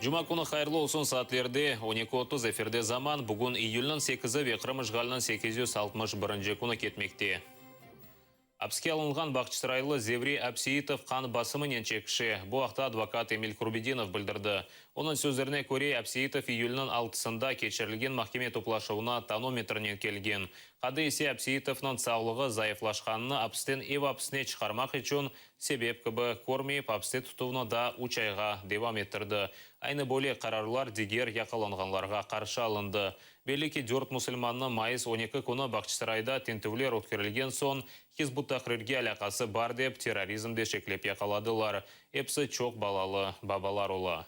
Cuma künü hayırlı olsun saatlerde 12:30 efirde Zaman, bugün iyülniñ sekizi ve Qırım işğaliniñ 861 künü ketmekte. Apiske alınğan Bağçasaraylı Zevri Abseitov qan basımınen çekişe. Bu aqta advokat Emil Kurbedinov bildirdi. Onıñ sözlerine köre, Abseitov iyülniñ altısında keçirilgen mahkeme toplaşuvına tonometrnen kelgen. Qadı ise Abseitovnıñ sağlığı zayıflaşqanını apisten ev apsine çıqarmaq içün sebep kibi körmeyip, apiste tutuvnı daa üç ayğa devam ettirdi. Aynı böyle qararlar diger yaqalanğanlarğa qarşı alındı. Belli ki, dört musulmannı mayıs 12 künü Bağçasarayda tintüvler ötkerilgen soñ Hizb ut-Tahrirge alâqası bar dep terrorizmde şeklep yaqaladılar. Episi çoq balalı babalar ola.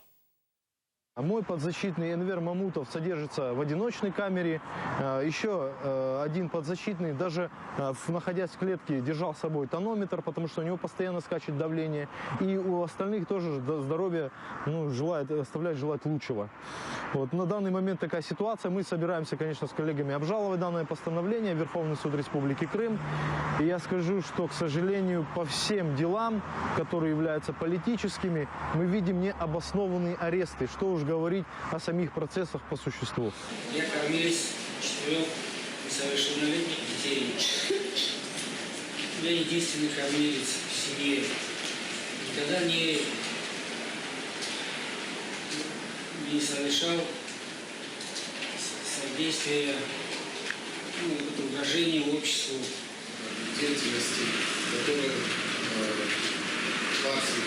Мой подзащитный Энвер Мамутов содержится в одиночной камере. Еще один подзащитный, даже находясь в клетке, держал с собой тонометр, потому что у него постоянно скачет давление. И у остальных тоже здоровье ну, желает, оставляет желать лучшего. Вот. На данный момент такая ситуация. Мы собираемся, конечно, с коллегами обжаловать данное постановление в Верховный суд Республики Крым. И я скажу, что, к сожалению, по всем делам, которые являются политическими, мы видим необоснованные аресты. Что уж говорить о самих процессах по существу. Я кормилец четырех несовершеннолетних детей. Я единственный кормилец в семье. Никогда не совершал содействия, ну, это угрожение обществу. Деятельности, которая партии,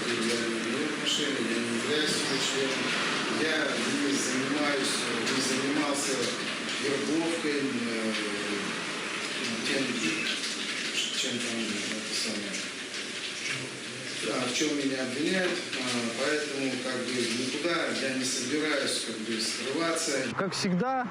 я не имею отношения, я не являюсь ее членом, я не занимаюсь, не занимался вербовкой, тем, чем там это самое, в чем меня обвиняют, поэтому как бы никуда я не собираюсь как бы скрываться. Как всегда,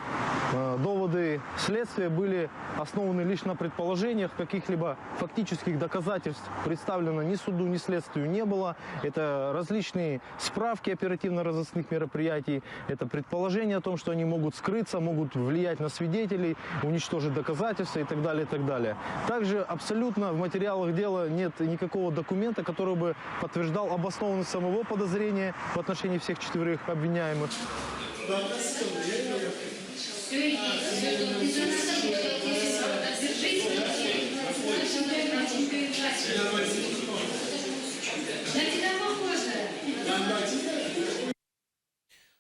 доводы следствия были основаны лишь на предположениях, каких-либо фактических доказательств представлено ни суду, ни следствию не было. Это различные справки оперативно-розыскных мероприятий, это предположения о том, что они могут скрыться, могут влиять на свидетелей, уничтожить доказательства и так далее, и так далее. Также абсолютно в материалах дела нет никакого документа, который бы подтверждал обоснованность самого подозрения в отношении всех четверых обвиняемых. Все есть, все Держись. На тебя похоже.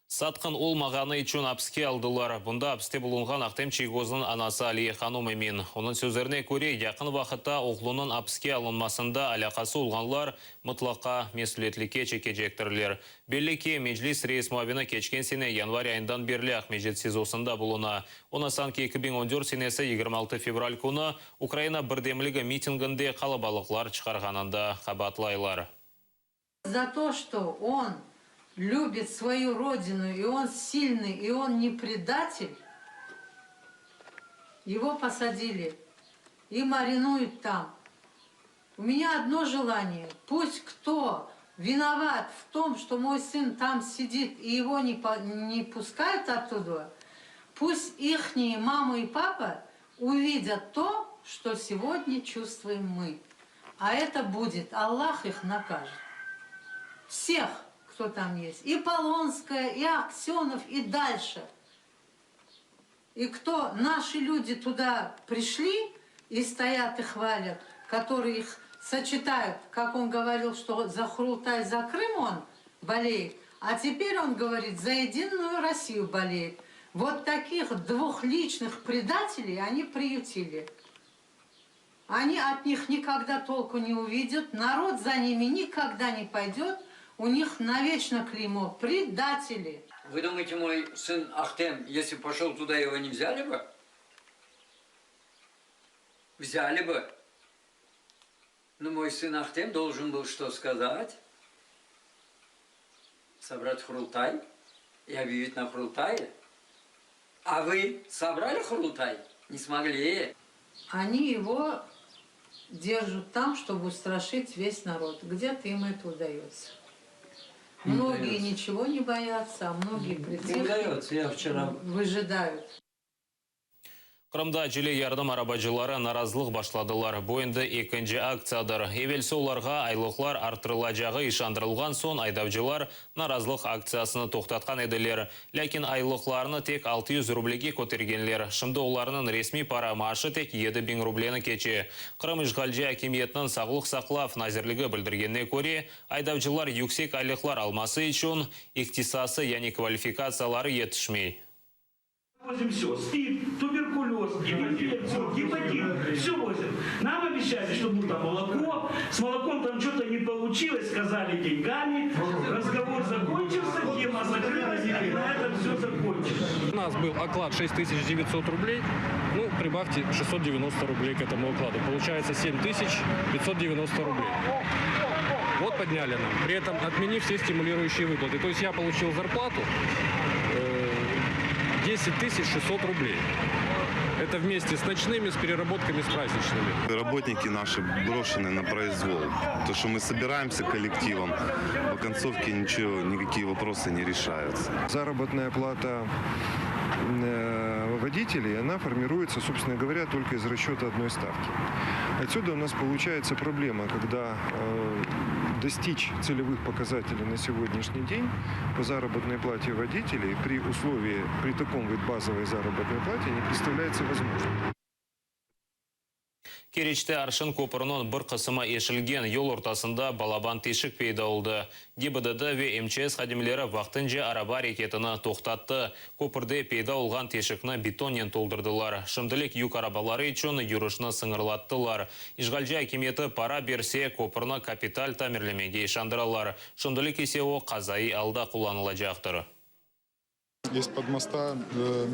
Satqın olmağanı içün apiske aldılar. Bunda apiste bulunğan Ahtem Çiygoznıñ anası Aliye hanım emin. Onıñ sözlerine köre, yaqın vaqıtta oğlunıñ apiske alınmasında alâqası olğanlar mıtlaqa mesüliyetlikke çekecektirler. Belli ki, Meclis reis muavini keçken sene yanvar ayından berli Aqmescit SİZOsında buluna. Onı sanki 2014 senesi 26 fevral künü Ukraina birdemligi mitinginde qalabalıqlar çıqarğanında qabaatlaylar. За то, что он любит свою родину, и он сильный, и он не предатель, его посадили и маринуют там. У меня одно желание. Пусть кто виноват в том, что мой сын там сидит и его не пускают оттуда, пусть ихние мама и папа увидят то, что сегодня чувствуем мы. А это будет, Аллах их накажет. Всех, кто там есть. И Полонская, и Аксенов, и дальше. И кто наши люди туда пришли и стоят и хвалят, которые их сочетают, как он говорил, что за Хурултай, за Крым он болеет, а теперь он говорит, за Единую Россию болеет. Вот таких двухличных предателей они приютили. Они от них никогда толку не увидят, народ за ними никогда не пойдет, у них навечно клеймо предатели. Вы думаете, мой сын Ахтем, если пошел туда, его не взяли бы? Взяли бы. Но мой сын Ахтем должен был что сказать? Собрать Хурултай и объявить на Хурултае. А вы собрали Хурултай? Не смогли. Они его держат там, чтобы устрашить весь народ. Где-то им это удается. Не Многие удается. ничего не боятся, а многие Не притихли, удается. Я вчера выжидают. Qırımda acele yardım arabacıları narazılıq başladılar. Bu endi ekinci aktsiyadır. Evelsi olarğa aylıqlar arttırılacağı işandırılğan soñ aydavcılar narazılıq aktsiyasını toqtatqan ediler. Lâkin aylıqlarını tek 600 rublege kötergenler. Şimdi olarnıñ resmiy para maaşı tek 7000 rubleni keçe. Qırım işğalci akimiyetiniñ Sağlıq saqlav nazirligi bildirgenine köre, aydavcılar yüksek aylıqlar alması içün ihtisası, yani kvalifikatsiyaları yetişmey. Возим все. СПИД, туберкулез, инфекцию, гепатит. Все возим. Нам обещали, что будет там молоко. С молоком там что-то не получилось, сказали деньгами. Разговор закончился, тема закрылась, и на этом все закончилось. У нас был оклад 6900 рублей. Ну, прибавьте 690 рублей к этому окладу. Получается 7590 рублей. Вот подняли нам. При этом отменив все стимулирующие выплаты. То есть я получил зарплату 10 600 рублей. Это вместе с ночными, с переработками, с праздничными. Работники наши брошены на произвол. То, что мы собираемся коллективом, по концовке ничего, никакие вопросы не решаются. Заработная плата водителей, она формируется, собственно говоря, только из расчета одной ставки. Отсюда у нас получается проблема, когда достичь целевых показателей на сегодняшний день по заработной плате водителей при условии, при таком вот базовой заработной плате не представляется возможным. Keriçte Arşın köprüniñ bir qısmı eşilgen yol ortasında balaban teşik peyda oldı. GİBDD ve MÇS hadimleri vaqtınca araba areketini toqtattı. Köpürde peyda olğan teşikni betonnen toldurdılar. Şimdilik yük arabaları içün yürüşni sıñırlattılar. İşğalci akimiyeti para berse, köpürni kapital tamirlemege işandıralar. Şimdilik ise o qazaiy alda qullanılacaqtır. Из-под моста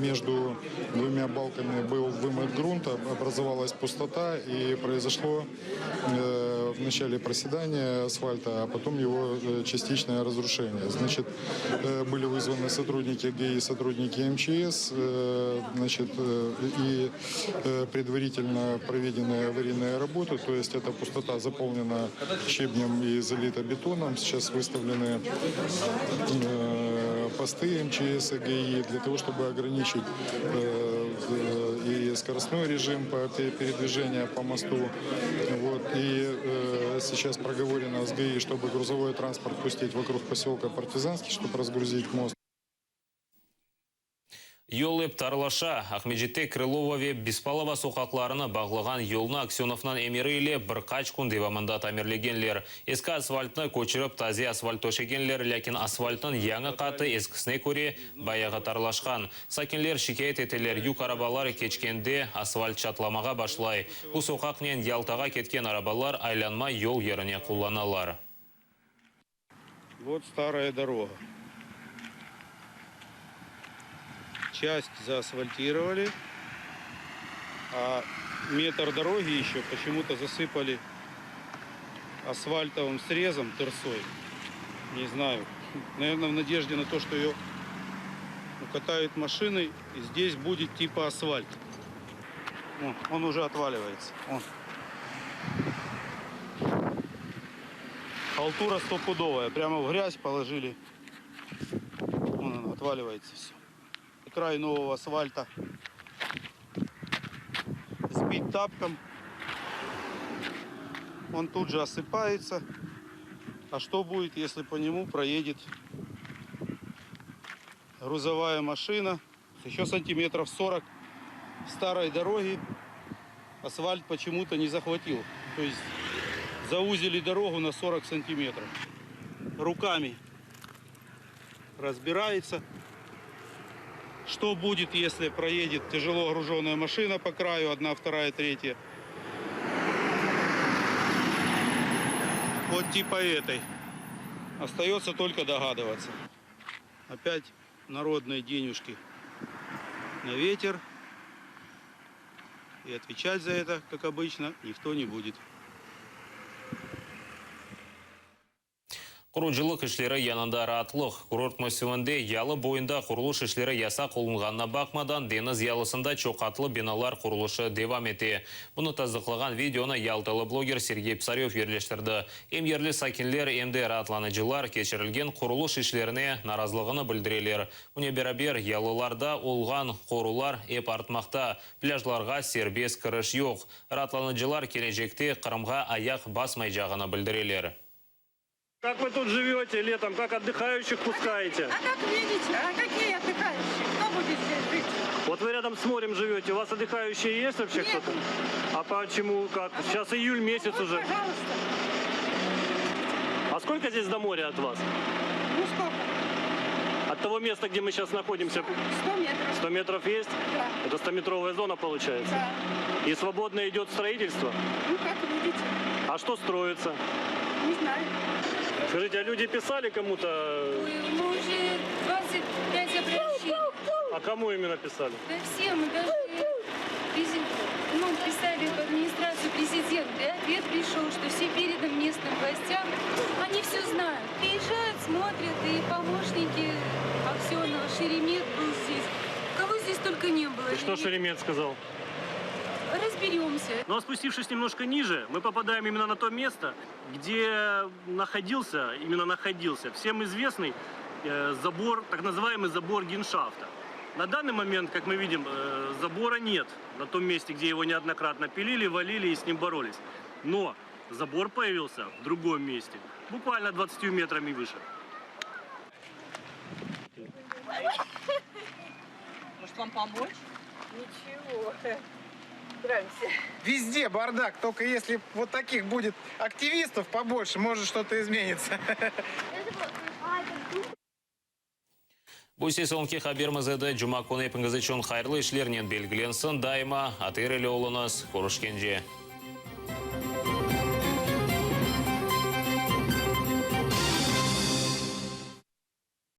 между двумя балками был вымыт грунт, образовалась пустота и произошло вначале проседание асфальта, а потом его частичное разрушение. Значит, были вызваны сотрудники ГАИ, сотрудники МЧС, значит, и предварительно проведены аварийные работы, то есть эта пустота заполнена щебнем и залита бетоном. Сейчас выставлены посты МЧС и ГАИ для того, чтобы ограничить и скоростной режим по передвижения по мосту. Вот. И сейчас проговорено с ГАИ, чтобы грузовой транспорт пустить вокруг поселка Партизанский, чтобы разгрузить мост. Yol ep tarlaşa. Aqmescitte Krılova ve Bespalova soqaqlarını bağlağan yolnı Aksönovnıñ emiri ile bir qaç kün devamında tamirlegenler. Eski asfaltnı köçürip taze asfalt töşegenler, lâkin asfaltnıñ yañı qatı eskisine köre bayağı tarlaşqan. Sakinler şikâyet eteler, yük arabaları keçkende asfalt çatlamağa başlay. Bu soqaqnen Yaltağa ketken arabalar aylanma yol yerine qullanalar. Вот старая дорога. Часть заасфальтировали, а метр дороги еще почему-то засыпали асфальтовым срезом тырсой. Не знаю. Наверное, в надежде на то, что ее укатают машины, и здесь будет типа асфальт. Вон, он уже отваливается. Вон. Халтура стопудовая. Прямо в грязь положили. Вон он, отваливается все. Край нового асфальта сбить тапком. Он тут же осыпается. А что будет, если по нему проедет грузовая машина? Еще сантиметров 40 старой дороги асфальт почему-то не захватил. То есть заузили дорогу на 40 сантиметров. Руками разбирается. Что будет, если проедет тяжело груженная машина по краю, одна, вторая, третья? Вот типа этой. Остается только догадываться. Опять народные денежки на ветер. И отвечать за это, как обычно, никто не будет. Qurucılıq işleri yanında raatlıq. Kurort mevsiminde yalı boyunda qurulış işleri yasaq olunğanına baqmadan, deñiz yalısında çoqatlı binalar qurulışı devam ete. Bunı tasdıqlağan videonı yaltalı bloger Sergey Psaröv yerleştirdi. Em yerli sakinler, em de raatlanıcılar keçirilgen qurulış işlerine narazılığını bildireler. Bunen beraber, yalılarda olğan qorular ep artmaqta, plâjlarğa serbest kiriş yoq. Raatlanıcılar kelecekte Qırımğa ayaq basmaycağını bildireler. Kak vı tut живете летом, как отдыхающих пускаете? А как видите, а какие отдыхающие? Кто будет здесь жить? Вот вы рядом с морем живете, у вас отдыхающие есть вообще Нет. кто-то? А почему, как? Сейчас июль месяц Вот, уже. пожалуйста. А сколько здесь до моря от вас? Ну сколько? От того места, где мы сейчас находимся? 100 метров. 100 метров есть? Да. Это 100-метровая зона получается? Да. И свободно идет строительство? Ну как видите, А что строится? не знаю. Скажите, а люди писали кому-то? Мы уже 25 обращений. А кому именно писали? Да все, мы даже прези- ну, писали в администрацию президента. И ответ пришел, что все передан местным властям. Они все знают. Приезжают, смотрят, и помощники Аксенова, Шеремет был здесь. Кого здесь только не было. И что Шеремет сказал? Разберемся. Ну а спустившись немножко ниже, мы попадаем именно на то место, где находился, именно находился всем известный э, забор, так называемый забор Геншафта. На данный момент, как мы видим, э, забора нет на том месте, где его неоднократно пилили, валили и с ним боролись. Но забор появился в другом месте, буквально 20 метрами выше. Может вам помочь? Ничего. Справимся. Везде бардак, только если вот таких будет активистов побольше, может что-то изменится. Bu ise soñki haberimiz edi. Cuma künü epiñiz içün hayırlı işlernen belgilensin. Daima ATR ile oluñız. Körüşkence.